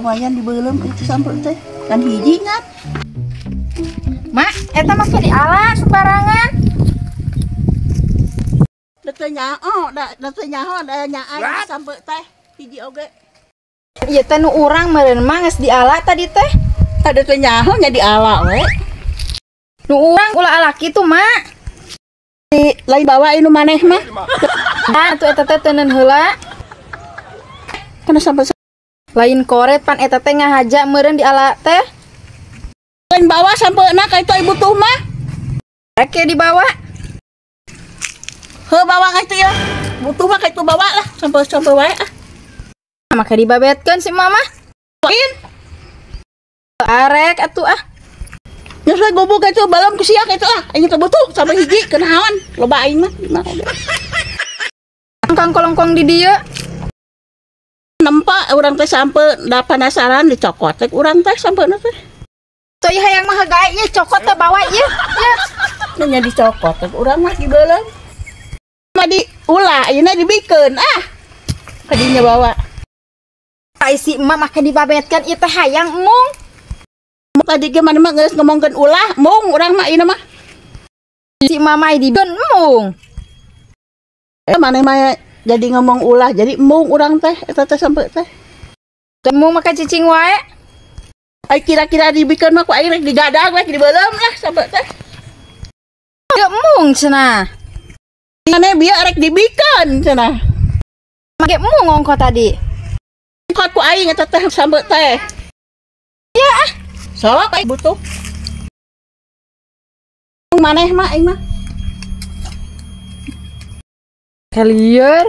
Lumayan dibeuleum itu sampeu teh. Kan hiji ngat. Mak, eta mah ke diala sembarangan. Da teu nyaho, da teu nyaho da nyaai sampeu teh hiji oge. Ieu teh nu urang meureun mah geus diala tadi teh. Ada teu nyaho nya diala we. Nu urang ulah ala kitu, Mak. Di lain bawa inu maneh mah. Ah, atuh eta teh teuneun heula. Kana sampeu lain koret pan eta teh ngahaja meureun diala teh. Lain bawa sampeuna ka itu ibu tuh mah. Rek dibawa. Heuh bawa ka itu ya. Butuh mah ka itu bawa lah sampeu-sampeu wae ah. Maka dibabetkeun si mama. In. Arek atuh ah. Geus we gubuk ka itu balem ku sia ka itu ah. Aing teh butuh sampe hiji kunaon loba aing mah. Kang kolongkong di dieu. Nempa urang teh sampeu da penasaran dicokot teh urang teh sampeuna teh. Tuh hayang mah gae ieu cokot teh bawa ieu. Ieu. Nya dicokot teh urang mah dibeuleum. Mah diulah ayeuna dibikeun ah. Kadinya bawa. Ai si emak make dibabetkeun ieu teh hayang mung. Tadi ge maneh mah geus ngomongkeun ulah mung urang mah ayeuna mah. Si emak mah dibikeun mung. Maneh mah jadi ngomong ulah jadi mung urang teh eta teh sampeu teh. Mung make cicing wae. Ai kira-kira dibikeun mah ku aing rek digadag rek dibeuleum lah sampeu teh. Teu mung cenah. Maneh bieu rek dibikeun cenah. Make mung ongko tadi. Ongko ku aing eta teh sampeu teh. Ieu ah. Sok aing butuh. Maneh mah aing mah. Kalieur.